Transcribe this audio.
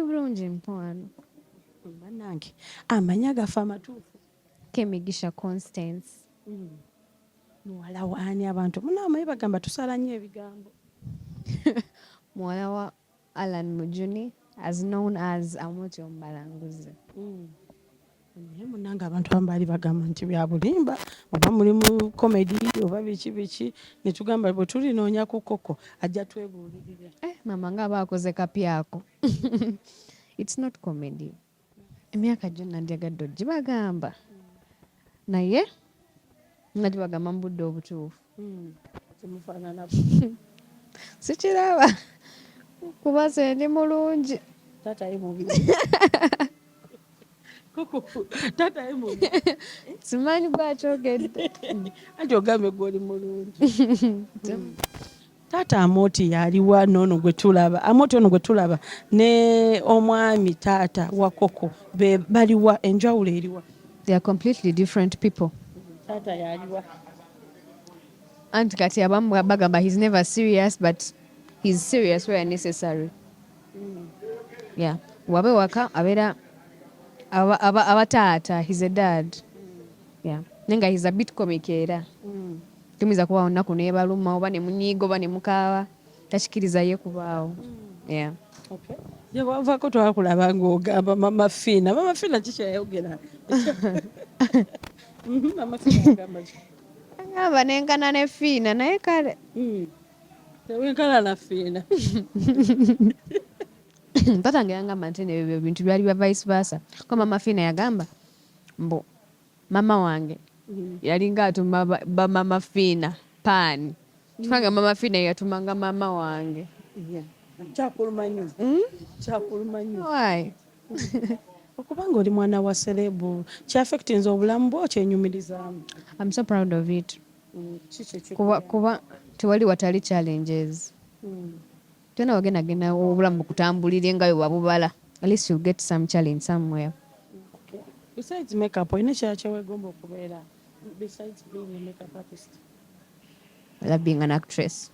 Ndi bulungi, mukwano. Bannange, amannya gaffe amatuufu? Kemigisha Constance. Muwala waani? Abantu munaamaye bagamba tusala nnyo ebigambo. Muwala wa Alan Mujuni, as known as Amooti Omubalanguzi. Naye munange, abantu abamu baali bagamba nti bya bulimba, oba muli mu comedy oba biki biki, ne tugamba bwe tulinoonya ku koko ajja twebuulirira. Eh, mama nga aba akoze kapyako. It's not comedy. Emyaka gyonna ndyagadde ogibagamba, naye nga gibagamba mu budde obutuufu. Kimufaanana. Sikiraba kuba ze ndi mulungi. Taata ye mubi. Koko, taata ye mubi. Simanyi gwakyogedde. Anti ogambe gwoli mulungi. Taata Amooti yaliwa noono gwe tulaba? Amooti ono gwe tulaba ne omwami taata wa Koko be baliwa? Enjawulo eriwa? They are completely different people. Taata yaliwa? Anti kati abamu bagamba he's never serious, but he's serious where necessary. Yeah, wabe waka abeera aba taata, he's a dad, yeah, naye nga he's a bit comic. Era tuyinza kubaawo nnaku nebaluma oba ne munyiiga oba ne mukaaba, takikiriza ye kubaawo, yeah. Gye wavaako twakulaba ng'ogamba Mama Fiina. Mama Fiina kikyayogera? Mama Fiina agamba ki? Agamba nenkana ne Fiina, naye kale. Tewenkana na Fiina. Taata wange yangamba nti ebyo bintu byali bya vice versa, ko Mama Fiina yagamba mbu mama wange yalinga atuma ba Mama Fiina paani, kubanga Mama Fiina yatumanga mama wange. Kyakuluma nnyo, kyakuluma nnyo. Why? Okubanga oli mwana wa celeb kyaffectinze obulamu bwo? Kyenyumirizaamu? I'm so proud of it. Kiki? Kuba tewali watali challenges. Tona wagendagenda obulamu bukutambulire nga bwe wabubala, at least you'll get some challenge somewhere. Besides makeup, olina ekirala kyewegomba okubeera besides being a makeup artist? I love being an actress.